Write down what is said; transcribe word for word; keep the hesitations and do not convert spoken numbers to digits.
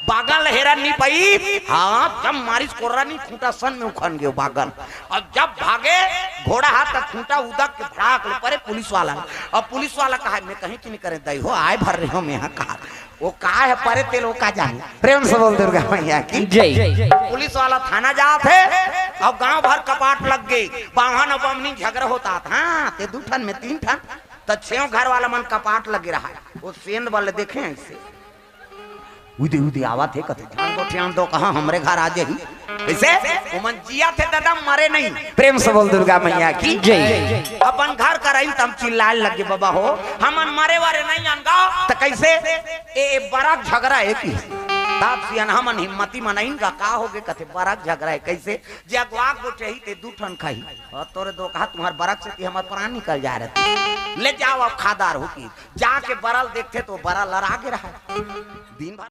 बागन ल हेरन नइ पाइस। हाँ, जब मारिस कोर्रा नइ, खूंटा सन में उखन गे बागन। अउ जब भागे घोड़ा हा, त खूंटा उदक के भड़ाक ले परे पुलिस वाला ल। अउ पुलिस वाला कहा, मैं कहीं च नइ करेंव दई हो, आय भर रहेंव मैं हा कहा। ओ काय हे परे तेला ओ का जाने। प्रेम से बोल दुर्गा मैया की जय। पुलिस वाला थाना जात हे अउ गांव भर कपाट लग गे। बाम्हन अउ बमनी झगरा होत हे। हाँ, ते दू ठन में तीन ठन, त छेव घर वाला मन कपाट लगे रहा। ओ सेंध वाले देखे अइसे, उदे उदे आवत हे, कथे, "ध्यान दो, ध्यान दो, कहाँ हमरे घर आ जाही।" कइसे? ओमन जियत हे दादा, मरे नहीं। प्रेम से बोल दुर्गा मैया की जय। अपन घर कर आइन, त चिल्लाय लगे, "बाबा हो, हमन मरे वरे नहीं अन गा।" त कइसे? "ए, ए बरा के झगरा हे कि?" तब सियनहा मन हिम्मती मन आइन गा, "का होगे?" कथे, "बरा के झगरा हे।" कइसे? "जे अगवा गोठियाही ते दू ठन खाही। अउ तोरे दोकहा तुम्हर बरा के सेती हमर प्राण निकल जाय रहते।" ले जाव अब खादार हो कि। जाके बरा ल देखथे त बरा लरा गे रहा। दिन भर